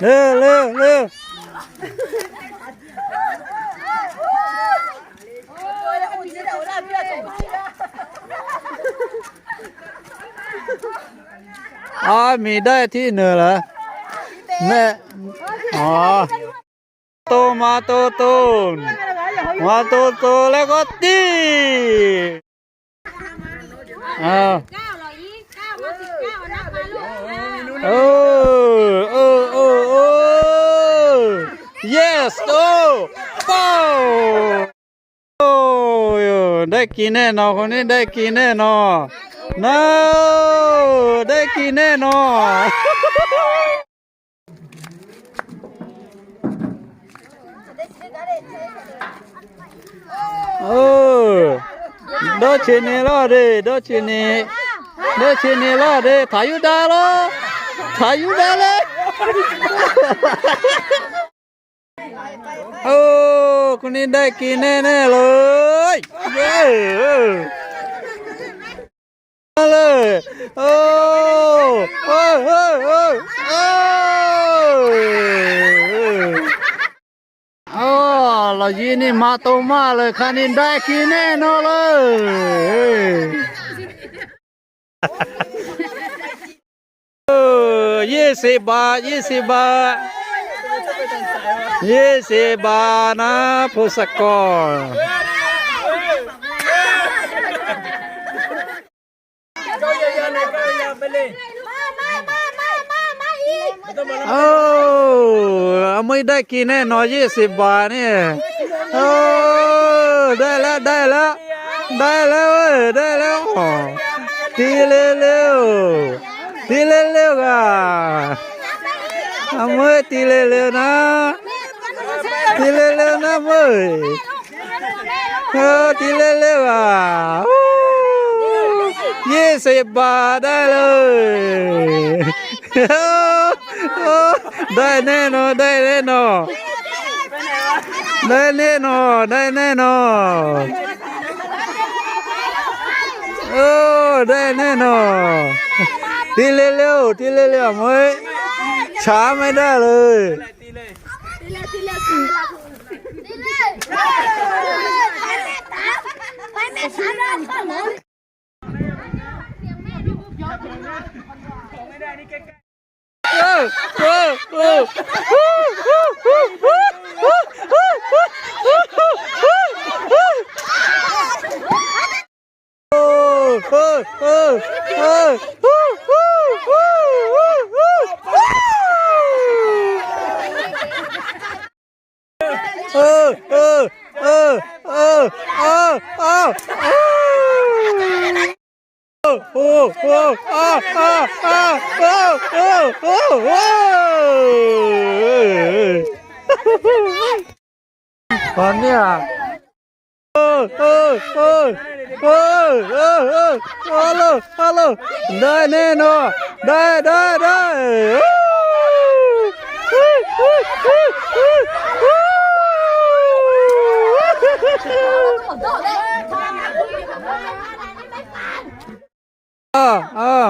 Leuˬ, leuˬ, leuˬ. A miˬ daiˇ htiˆ neuˬ laˬ. Mehˆ, a, to ma to toˬ. Maˇ to to leh k'awꞈ tiˉ. Yes, to, paw. Daiˇ ki nehˇ nawˬ, k'o neˇ daiˇ ki nehˇ nawˬ. Nawˬ daiˇ ki nehˇ nawˬ. Dawˇ cheꞈ neˍ laˇ de, dawˇ cheꞈ neˍ, dawˇ cheꞈ neˍ laˇ de, htaꞈ yuˇ daꞈ laˇ, htaꞈ yuˇ daꞈ le. Oˇ, k'o neˇ daiˇ ki nehˇ nehˇ loˬ. Oˇ, lawˬ yiˇ neˇ maˇ to maˇ leh hk'a neˇ daiˇ ki nehˇ nawˬ lawˬ. Yeˇ sheˍ baˬ, yeˇ sheˍ baˬ, yeˇ sheˍ baˬ naˉ hpu saˍ kawˬ. Oˇ, a meuˇ daiˇ ki nehˇ nawˬ, yeˇ sheˍ baˬ neˇ. Oˇ, daiˇ leh, daiˇ leh, daiˇ leh, daiˇ leh. Ti le le oˬ, ti le le oˬ g'a. A meuˇ ti le le naˉ, ti le le naˉ meuˇ. Ti le le g'a. Yeˇ sheˍ baˬ daiˇ le. Daiˇ nehˇ nawˬ, daiˇ nehˇ nawˬ. Daiˇ nehˇ nawˬ, daiˇ nehˇ nawˬ. Oˇ, daiˇ nehˇ nawˬ. Ti le le oˬ, ti le le a meuˇ. Chaꞈ mehˆ daˇ le. Daiˇ nehˇ nawˬ, daiˇ, daiˇ, daiˇ.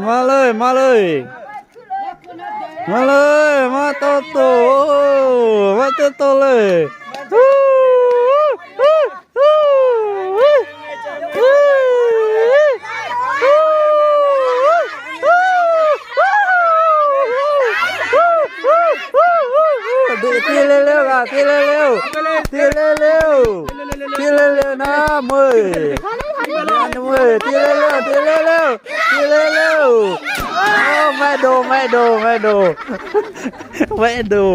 Maˇ leuˬ, maˇ leuˬ. Maˇ leuˬ, maˇ to to, maˇ to to leuˬ. Ti le le oˬ, ti le le oˬ, ti le le oˬ, ti le le naˉ meuˇ. Ti le le oˬ, ti le le oˬ, ti le le oˬ. Mehˆ do, mehˆ do, mehˆ do, mehˆ do.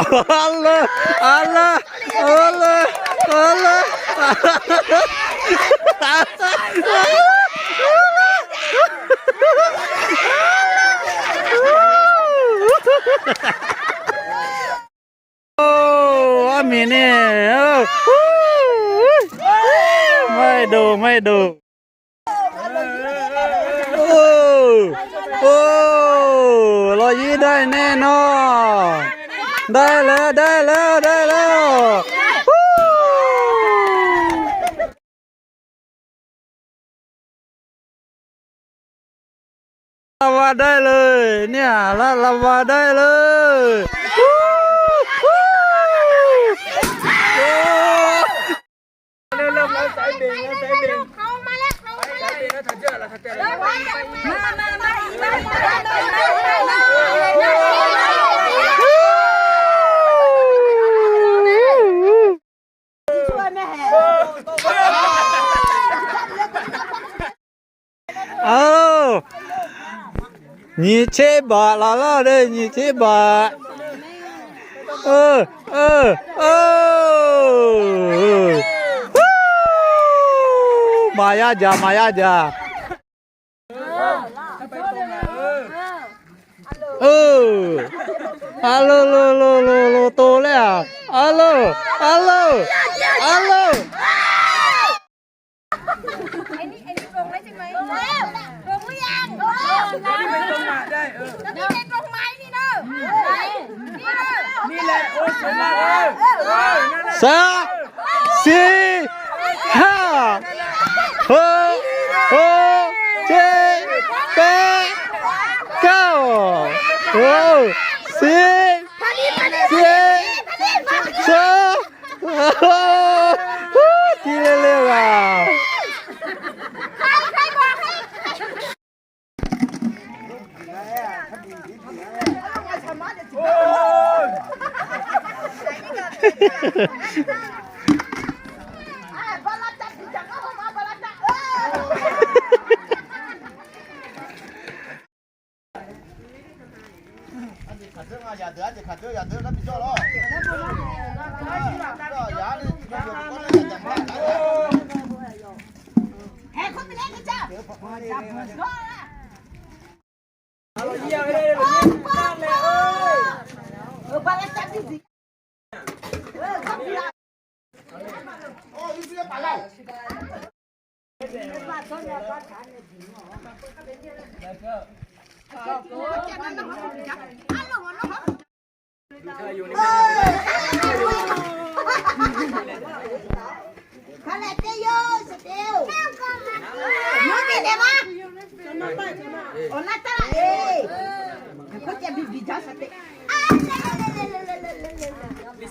A leh, a leh, a leh, a leh. Oˇ, aˉ miˬ neˇ. Maˇ heˆ doˬ, maˇ heˆ doˬ. Oˇ, lawˬ yiˇ daiˇ nehˇ nawˬ. Daiˇ leh, daiˇ leh, daiˇ leh. Laˇ va daiˇ le, neˇ a laˇ, laˇ va daiˇ le. Nyi cheˇ baꞈ laˬ laˇ le, nyi cheˇ baꞈ. Maˍ yaˇ jaˬ, maˍ yaˇ jaˬ. A lo lo lo lo lo to le a. A lo, a lo, a lo. Saˍ, shiˍ, haˍ, hoꞈ, hoꞈ, ceˇ, pehˇ, kaˇ, hoꞈ, shiˍ, shiˍ, shaˍ. Tiˇ le le g'a.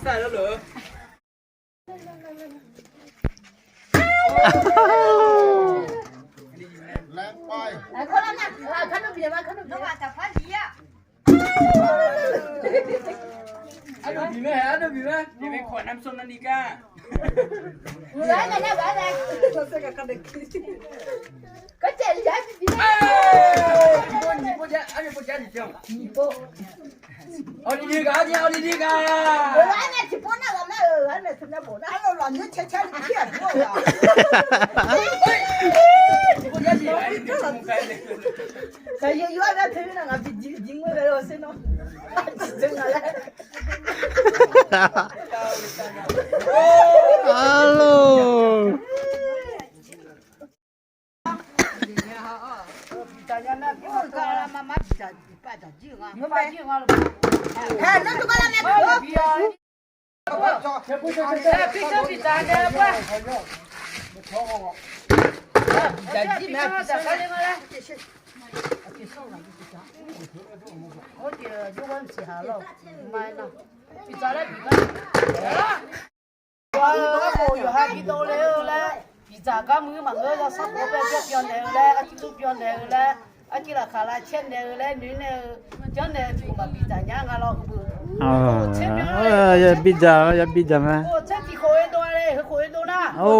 Alo. Aˉ poˍ yoˬ ha ki to le-o leh, piˍ caˍ kaˇ mui maˬ ngeuˉ yaˇ shaˉ poˍ pehˇ pehˇ pyawˇ nehˬ-eu leh, a ciˉ tuˉ pyawˇ nehˬ-eu leh, a ciˉ laˬ hk'aˬ la chehˇ nehˬ-eu leh, nuˬ nehˬ-eu, cawˇ nehˬ-eu tuˬ maˬ piˍ caˍ nyaˇ nga law. Yaˇ biˇ jaˇ, yaˇ biˇ jaˇ ma. Oˬ, chehˇ tiˍ k'oꞈ-e to le, hui k'oꞈ-e to naˇ. Oˬ,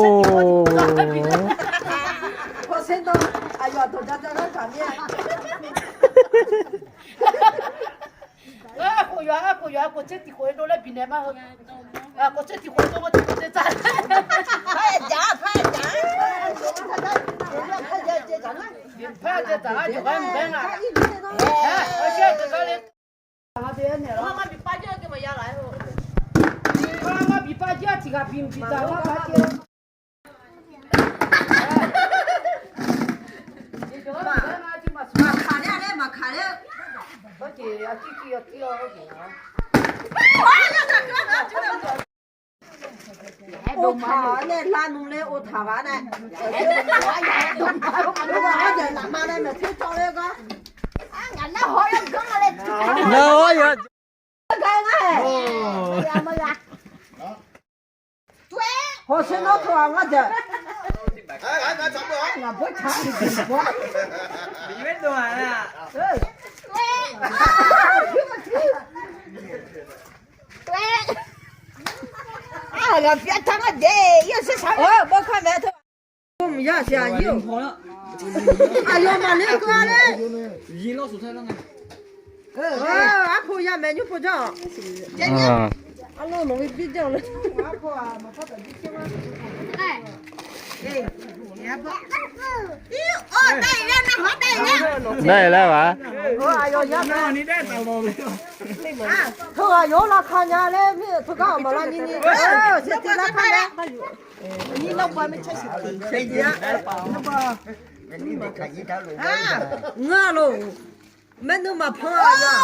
a k'oˍ yaꞈ, a k'oˍ yaꞈ, a k'oˍ chehˇ tiˍ k'oꞈ-e to leh biˬ nehˬ maˇ hui. A k'oˍ chehˇ tiˍ k'oꞈ-e to k'o, chi k'oꞈ te caˇ. Hpaˇ jaˇ, hpaˇ jaˇ. Hpaˇ jaˇ, hpaˇ jaˇ, a cawˬ g'aˇ mvuhˬ g'aˇ ngaˬ. Hpaˇ jaˇ, hpaˇ jaˇ, hpaˇ jaˇ, hpaˇ jaˇ. Maˇ biˬ pa jaˇ, tiꞈ g'aˇ biˬ mvuhˬ biˬ taˍ maˇ pa jaˇ. Maˍ hkanˍ leh, maˍ hkanˍ leh. Oˇ htaꞈ leh la nu leh oˇ htaꞈ g'a leh. Oˇ htaꞈ g'a leh laꞈ ma leh mehˬ hteˇ cawˇ leh g'a. Ngaˬ naˆ hawˉ yaˇ gaˇ leh. Naˆ hawˉ yaˇ. Gaˇ g'a. Hawˬ sheh nawˉ htaꞈ g'a jaˇ. Aˬ, g'a piˇ htaˇ maˇ deꞈ, yawˇ shiˉ shaˉ ve. Oˇ, bawˇ hkawˇ meh htawˇ. Yaˇ shiˍ aꞈ yiˇ-oˬ. Aˬ, yawˇ maˬ le keu-a le. Aˉ hpu yaˇ mehˍ nyi hpu jaˇ. Daꞈ-e laˇ vaˬ. Hto g'a yawˇ laˇ hk'a nya le, mvuhˇ hto gaˇ awˬ maˍ la nyi nyi. Chi te laˇ hk'a le. Ngaˬ loˬ, mehˆ nuˇ maˬ hpawˇ a yaˇ.